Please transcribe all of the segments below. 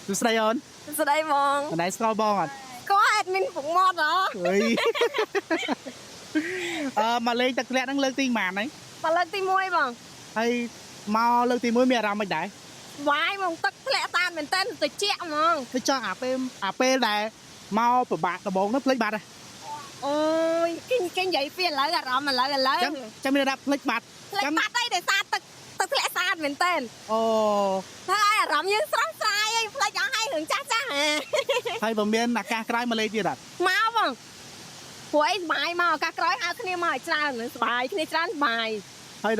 សួស្តីអូន។ ស្ដីបង។ មិនដែលស្គាល់បងអត់? គាត់ admin ពុកមាត់ហ៎? អើយមកលេងទឹកធ្លាក់ហ្នឹងលើកទីប៉ុន្មានហើយ? មកលើកទី1បង។ ហើយមកលើកទី1មានអារម្មណ៍មិនដែរ? វាយហ្មងទឹកធ្លាក់តាមមែនតើត្រជាក់ហ្មង។ គឺចង់អាពេលដែលមកពិបាកដំបូងហ្នឹងភ្លេចបាត់ហើយ។ អូយគេនិយាយពីឥឡូវអារម្មណ៍ឥឡូវឥឡូវ ចឹងចាំមានថាភ្លេចបាត់។ ភ្លេចបាត់អីដោយសារទឹកទឹកធ្លាក់ស្អាតមែនតើ អូ ហើយអារម្មណ៍យើងស្រស់ស្រាយអីភ្លេចអស់ហើយរឿងចាស់ចាស់ហ៎។ ហើយបើមានឱកាសក្រោយមកលេងទៀតអត់? មកបងព្រោះអីសប្បាយមកឱកាសក្រោយហៅគ្នាមកឲ្យច្រើនសប្បាយគ្នាច្រើនសប្បាយ។ ហើយ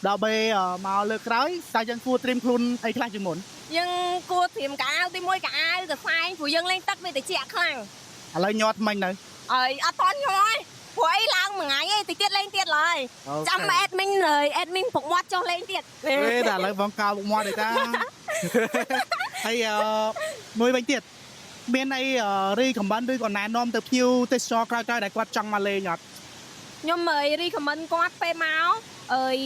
ដល់ពេលមកលើកក្រោយតើយើងគួរត្រៀមខ្លួនអីខ្លះជាងមុន? យើងគួរត្រៀមកៅអៅទី1កៅអៅកសែងព្រោះយើងលេងទឹកវាត្រជាក់ខ្លាំង។ ឥឡូវញាត់មិញនៅ? អើយអត់តន់ញ័រព្រោះអីឡើងមួយថ្ងៃឯងតិចទៀតលេងទៀតឡើយចាំ admin លើ admin ពុកមាត់ចុះលេងទៀត។ អេតែឥឡូវបងកោពុកមាត់ទេតាហើយអឺមួយវិញទៀតមានអី recommend ឬក៏ណែនាំទៅភ្ញៀវទេសចរក្រោយៗដែលគាត់ចង់មកលេងអត់? ខ្ញុំអើយ recommend គាត់ពេលមកអើយ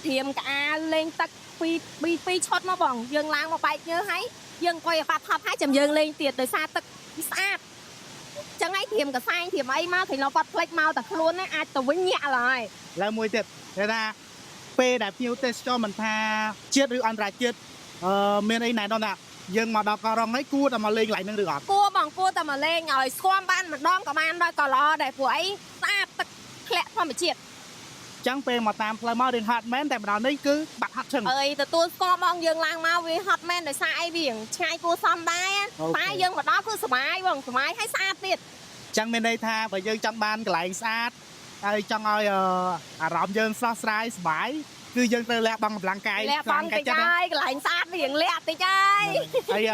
ត្រៀមកៅអៅលេងទឹកពីរពីរពីរឈុតមកបងយើងឡើងមកបែកញើសហើយយើងអង្គុយឲ្យបាត់ថប់ហើយចាំយើងលេងទៀតដោយសារទឹកវាស្អាតចឹងហើយត្រៀមកសែងត្រៀមអីមកឃើញលោកគាត់ផ្លេចមកតែខ្លួនណាអាចទៅវិញញាក់ឡើយ។ ឡើយមួយទៀតគេថាពេលដែលភ្ញៀវទេសចរមិនថាជាតិឬអន្តរជាតិមានអីណែនាំថាយើងមកដល់កោះរ៉ុងហើយគួរតែមកលេងកន្លែងហ្នឹងឬអត់? គួរបងគួរតែមកលេងឲ្យស្គាំបានម្ដងក៏បានដែរក៏ល្អដែរព្រោះអីស្អាតទឹកធ្លាក់ធម្មជាតិ។ ចឹងពេលមកតាមផ្លូវមករៀងហត់មែនតែម្ដងនេះគឺបាត់ហត់ឈឹង។ អើយទទួលស្គាល់បងយើងឡើងមកវាហត់មែនដោយសារអីវាឆ្ងាយគួរសមដែរតែយើងមកដល់គឺសប្បាយបងសប្បាយហើយស្អាតទៀត។ ចឹងមានន័យថាបើយើងចង់បានកន្លែងស្អាតហើយចង់ឲ្យអារម្មណ៍យើងស្រស់ស្រាយសប្បាយគឺយើងត្រូវលះបង់កម្លាំងកាយ លះបង់តិចហើយកន្លែងស្អាតវារៀងលាក់តិចហើយ ហើយ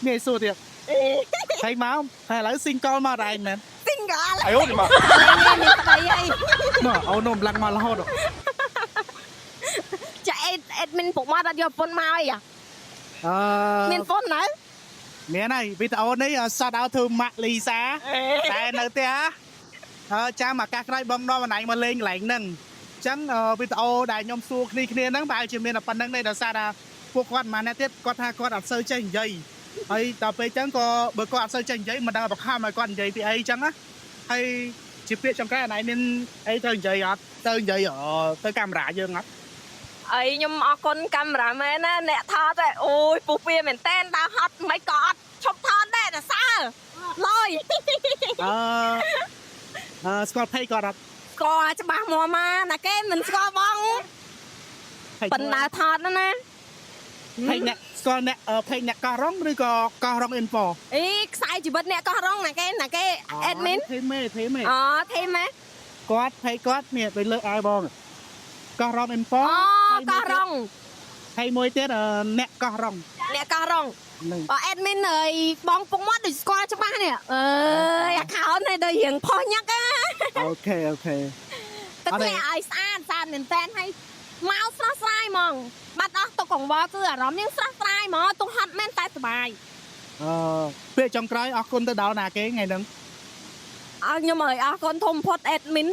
មានសួរទៀតហើយមកហើយឥឡូវ single មកដែរមែន? Single. អាយអូនមក មានប្តីហើយ។ មកអូននំឡើងមករហូត ចាអេ admin ពុកមកអត់យកប្រពន្ធមកអី អឺ មានប្រពន្ធនៅ? មានហើយវីដេអូនេះ shout out to ម៉ាក់លីសាតែនៅផ្ទះអើចាំឱកាសក្រោយបងនាំអនឡាញមកលេងកន្លែងហ្នឹងអញ្ចឹងវីដេអូដែលខ្ញុំសួរគ្នាគ្នាហ្នឹងប្រហែលជាមានតែប៉ុណ្្នឹងទេដោយសារថាពួកគាត់ប្រហែលអ្នកទៀតគាត់ថាគាត់អត់សូវចេះនិយាយហើយដល់ពេលអញ្ចឹងក៏បើគាត់អត់សូវចេះនិយាយមិនដឹងបខំឲ្យគាត់និយាយពីអីអញ្ចឹងណាហើយជាពាក្យចុងក្រោយអនឡាញមានអីត្រូវនិយាយអត់ទៅនិយាយទៅកាមេរ៉ាយើងអត់? អីខ្ញុំអរគុណ cameraman ណាអ្នកថតអូយពុះពៀមែនតែនដើរហត់មិនក៏អត់ឈប់ថតដែរតែសើលយ។ អឺអឺស្គាល់ page គាត់អត់? ស្គាល់ច្បាស់មកមកណាគេមិនស្គាល់បង page ប៉ុន្តែថតណាណា page អ្នកស្គាល់អ្នក page អ្នកកោះរ៉ុងឬក៏កោះរ៉ុង info? អីខ្សែជីវិតអ្នកកោះរ៉ុងណាគេណាគេ admin? ធីមទេធីមទេ អូធីមហ៎? គាត់ page គាត់នេះទៅលើកឲ្យបងកោះរ៉ុង info អូកោះរ៉ុង។ ហើយមួយទៀតអ្នកកោះរ៉ុង។ អ្នកកោះរ៉ុង។ ហ្នឹង។ បើ admin អើយបងពុកមាត់ដូចស្គាល់ច្បាស់នេះអើយ account នេះដូចរៀងផុសញឹកណា OK. ទឹកធ្លាក់ឲ្យស្អាតស្អាតមែនតើហើយមកស្រស់ស្រាយហ្មងបាត់អស់ទុកកង្វល់គឺអារម្មណ៍យើងស្រស់ស្រាយហ្មងទុកហត់មែនតែសប្បាយ។ អឺពាក្យចុងក្រោយអរគុណទៅដល់ណាគេថ្ងៃហ្នឹង? អរខ្ញុំអើយអរគុណធំផុត admin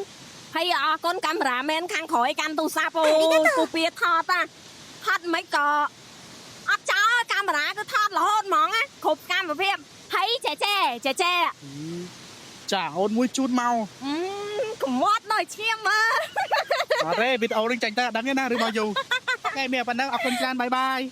ហើយអរគុណ cameraman ខាងក្រោយកាន់ទូរស័ព្ទអូពូពៀថតណាហត់មិនក៏អត់ចោលកាមេរ៉ាគឺថតរហូតហ្មងណាគ្រប់កម្មភាពហើយចែចែចែចែ ចាអូនមួយជូតមក កំមាត់ដល់ឈាមមើល អត់ទេវីដេអូនេះចាញ់ទៅអត់ដឹងទេណាឬមកយូរ OK មានប៉ុណ្ណឹងអរគុណច្រើន bye bye.